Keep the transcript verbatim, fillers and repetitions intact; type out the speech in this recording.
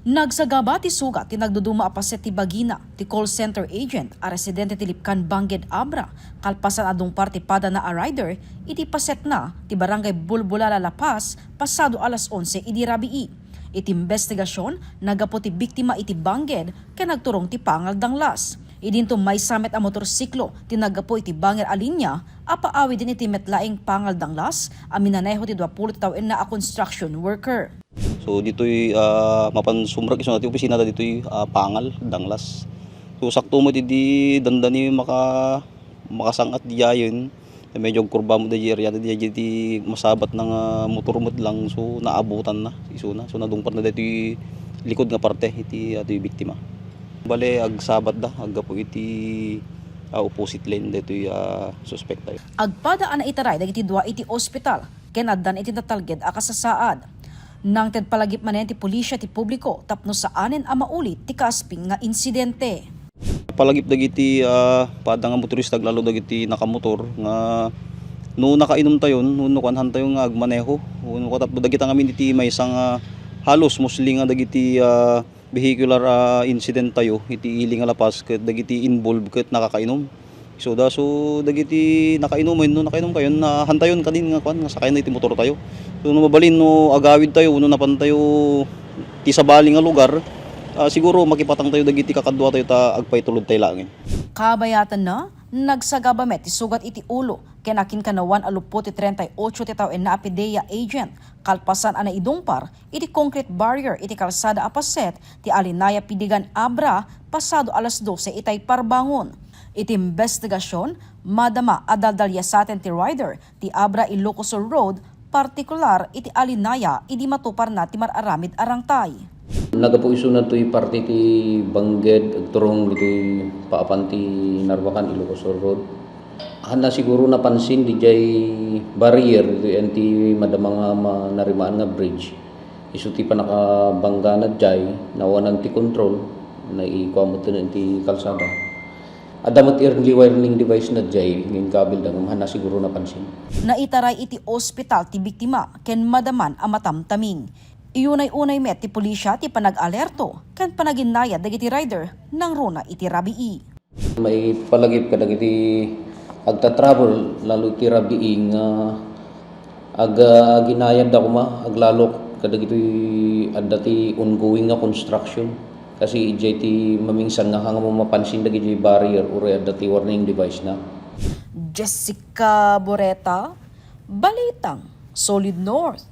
Nagsagaba ti sugat ti nagduduma a paset ti bagina ti call center agent a residente ti Lipcan Bangked, Abra, kalpasan a dungpar ti padana a rider iti pasetna ti Barangay Bulbulala, La Paz, pasado alas onse idi rabii. Iti imbestigasion, naggapu ti biktima iti bangked ken nagturong ti pangal danglas. Idinto maysa met a motorsiklo ti naggapu iti bangir a linya a paawiden iti met laeng pangal danglas a minaneho ti duapulo ti tawenna a construction worker. So, ditoy, ah, mapan sumrek isuna ti opisina da ditoy, ah, pangal danglas. So, sakto met idi dandani maka-, makasang-at diayen. Medyo agkurba met daydi area da, daydi masabatna nga motor met lang, so naabutanna isuna. So nadungparna daytoy likod nga parte iti, ah, toy biktima. Bale, agsabatda, aggapu iti, ah, opposite lane daytoy, ah, suspek tayo. Agpada a naitaray dagiti dua iti ospital ken addan iti natalged a kasasaad. Nangted palagip manen ti pulisya ti publiko tapno saanen a maulit ti kaasping nga insidente. Palagip dagiti, ah, pada nga motorista, aglalo dagiti nakamotor nga no nakainumtayon, wenno kuan, hantayo nga agmaneho, wenno katapno dagita ngamin iti maysa nga halos mostly nga dagiti, ah, vehicular, ah, incident tayo iti ili nga La Paz ket dagiti involved ket nakakainom. So da, so dagiti nakainom, wenno nakainom kayo, na hantayon kadin nga kuan, nga sakayna iti motor tayo. So no mabalin, no agawid tayo, wenno napan tayo ti sabali nga lugar, ah, siguro makipatang tayo dagiti kakadua tayo ta agpaitulod tayo laengen. Kabayatanna, nagsagaba met ti sugat iti ulo ken akinkannawan a luppo ti treinta y ocho ti tawenna a PDEA agent kalpasan a naidungpar iti concrete barrier iti kalsada a paset ti Alinaya Piligan Abra pasado alas dose itay parbangon. Iti imbestigasion, madama a daldalyasaten ti rider ti Abra Ilocos Sur Road, partikular iti Alinaya idi matuparna ti mar-aramid a rangtay. Naggapu isuna toy parte ti Bangked, agturong ditoy paapan ti Narbacan, Ilocos Sur Road. Hanna siguro napansin didiay barrier ditoy enti madama nga ma-, narimaan nga bridge. Isu ti pannakabanggana diay, nawanan ti kontrol, naikua met iti kalsada. Adda met early warning device na diay, ngem kabilda ngem hanna siguro napansin. Naitaray iti ospital ti biktima ken madaman a matamtaming. Iunay-unay met ti pulisya ti panag-alerto ken panaginnayad dagiti rider nangruna iti rabii. Maipalagip kadagiti agta-travel, lalo iti rabii nga ag-, aginayad da koma, aglalok kadagiti adda ti ongoing nga construction. Kasi idiay ti mamingsan nga kangmo mapansin dagiti barrier, uray adda ti warning device na. Jessica Boreta, Balitang Solid North.